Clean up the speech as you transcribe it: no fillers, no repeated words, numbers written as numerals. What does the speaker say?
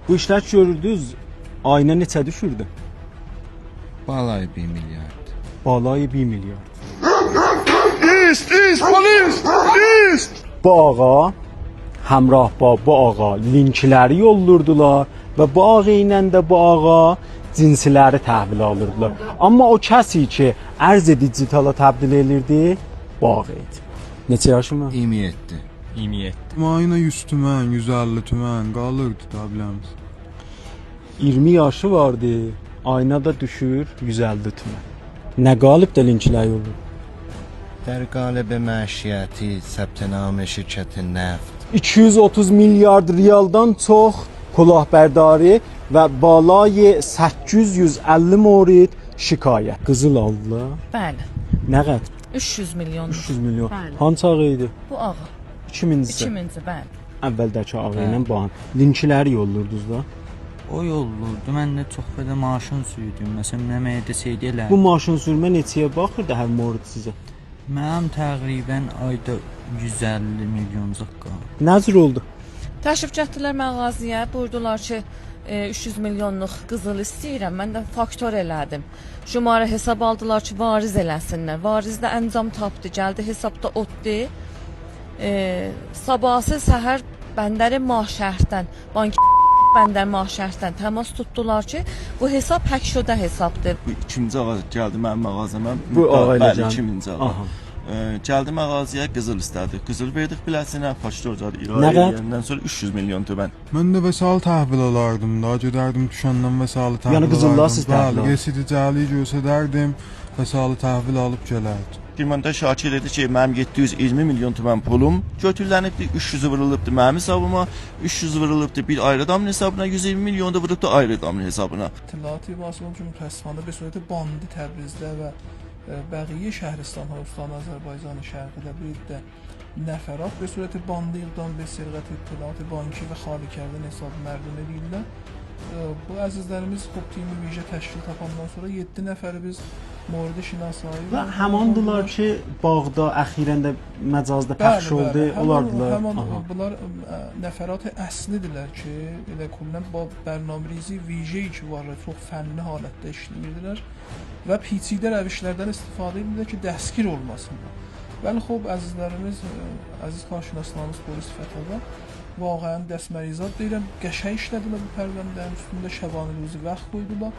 Bu işlər görürdünüz, ayına neçə düşürdü? بالای 1 milyard. Balay 1 milyard. ایست ایست پلیس ایست. Bu ağa həmrah bu ağa linkləri yollurdular və bu ağa ilə də bu ağa cinsiləri təhvil alırdılar. Amma o kəsi ki, ərz digitala təbdil elirdi, bu ağa idi. Neçə yaşın var? 27. 27. Ayına 100 tümən, 150 tümən qalırdı da biləmiz. 20 yaşı vardı. Ayına da düşür 150 tümən. Nə qalib də linklər yollur. در قالب معیشتی ثبت نام شرکت نفت. 230 milyard rialdan çox kulahbərdari və balay 850 morid şikayət. Qızıl aldılar. Bəli. Nə qədər? 300 milyon. 300 milyon. Bəli. Hansı ağı idi? Bu ağa. 2000-ci. 2000-ci, bəli. Əvvəldəki ağı ilə bu an. Linkləri yollurdunuz da. O yollurdu. Mən də çox belə maşın sürdüm. Məsələn, nə mənə desəydi elə. Bu maşın sürmə neçəyə baxırdı hər morid sizə? Mənim təqribən ayda 150 milyon zaq qalır. Nə cür oldu? Təşrif gətirdilər mağazaya, buyurdular ki, 300 milyonluq qızıl istəyirəm. Mən də faktor elədim. Şumara hesab aldılar ki, variz eləsinlər. Varizdə əncam tapdı, gəldi hesabda otdu. Sabahsı səhər bəndəri Mahşəhərdən, bank bəndər Mahşəhərdən təmas tutdular ki, bu hesab hək şudə hesabdır. Bu ikinci ağa gəldi mənim mağazama. Bu ağa ilə Bəli, gəldi. 2000-ci ağa. Aha. Gəldi mağazaya qızıl istədi. Qızıl verdik biləsinə, faktor zad Nə irayə qədər? edəndən sonra 300 milyon tümən. Mən də vəsait təhvil alardım da, gedərdim düşəndən vəsait təhvil Yəni qızıllar alardım. siz təhvil Bəli, alırdınız? residi cəli göstərərdim, vəsait təhvil alıb gələrdim. Kirmanda Şakir dedi ki, mənim 720 milyon tümən pulum götürülənibdi, 300-ü vurulubdu mənim hesabıma, 300 vurulubdu bir ayrı adamın hesabına, 120 milyon da vurubdu ayrı adamın hesabına. اطلاعاتی واسه که متاسفانه به صورت باندی تبریزdə və بقیه شهرستان‌ها استان آذربایجان شرقی bir də نفرات به صورت باندی اقدام به سرقت اطلاعات بانکی و خالی کردن حساب مردم edirlər. Bu əzizlərimiz xub timi ویژه təşkil tapandan sonra 7 nəfəri biz مورد şinasayı Və həmandılar ki, bağda əxirən də məcazda pəxş oldu, onlardılar. Həman Aha. bunlar nəfərat əslidirlər ki, elə kullən با برنامه‌ریزی ویژه‌ای که var, çox fənni halətdə işləyirdilər və پیچیده rəvişlərdən istifadə edirdilər ki, dəstgir olmasınlar. ولی خب əzizlərimiz, əziz karşınaslarımız polis fətada واقعا dəstmərizat deyirəm, qəşəng işlədilər bu pərvəndənin üstündə şəbanə ruzi vaxt qoydular.